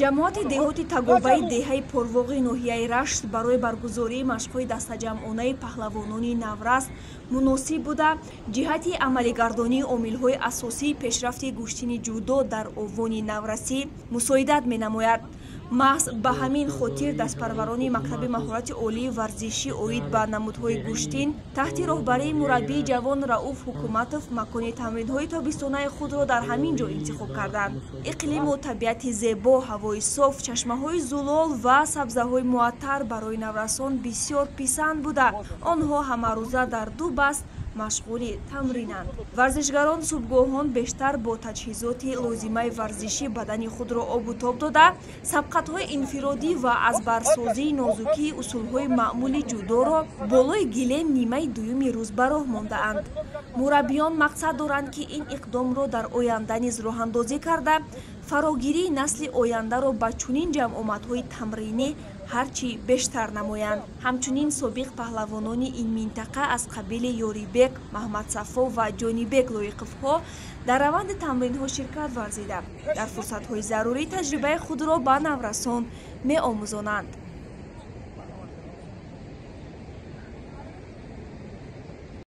Ҷамоати деҳоти Тагобаи деҳаи Порвоғи ноҳияи Рашт барои баргузории машқҳои дастаҷамъонаи паҳлавонони наврас муносиб буда, ҷиҳати амалигардонии омилҳои асосии пешрафти гӯштини ҷудо дар овони наврасӣ мусоидат менамояд. Маҳз ба ҳамин хотир дастпарварони мактаби маҳорати олии варзишӣ оид ба намудҳои гӯштин таҳти роҳбарии мураббии ҷавон Рауф Ҳукуматов макони тамринҳои тобистонаи худро дар ҳамин ҷо интихоб карданд. Иқлиму табиати зебо, ҳавои соф, чашмаҳои зулол ва сабзаҳои муаттар барои наврасон бисёр писанд буда, онҳо ҳамарӯза дар ду баст машғули тамринанд. Варзишгарон субҳгоҳон бештар бо таҷҳизоти лозимаи варзишӣ бадани худро обу тоб дода, сабқатҳои инфиродӣ ва аз барсозии нозукии усулҳои маъмули ҷудоро болои гилем нимаи дуюми рӯз ба роҳ мондаанд. Мураббиён мақсад доранд, ки ин иқдомро дар оянда низ роҳандозӣ карда, фарогирии насли ояндаро ба чунин ҷамъомадҳои тамринӣ ҳарчи бештар намоянд. Ҳамчунин собиқ паҳлавонони ин минтақа аз қабили Ёрибек Маҳмадсафо ва Ҷонибек Лоиқовҳо дар раванди тамринҳо ширкат варзида, дар фурсатҳои зарурӣ таҷрибаи худро ба наврасон меомӯзонанд.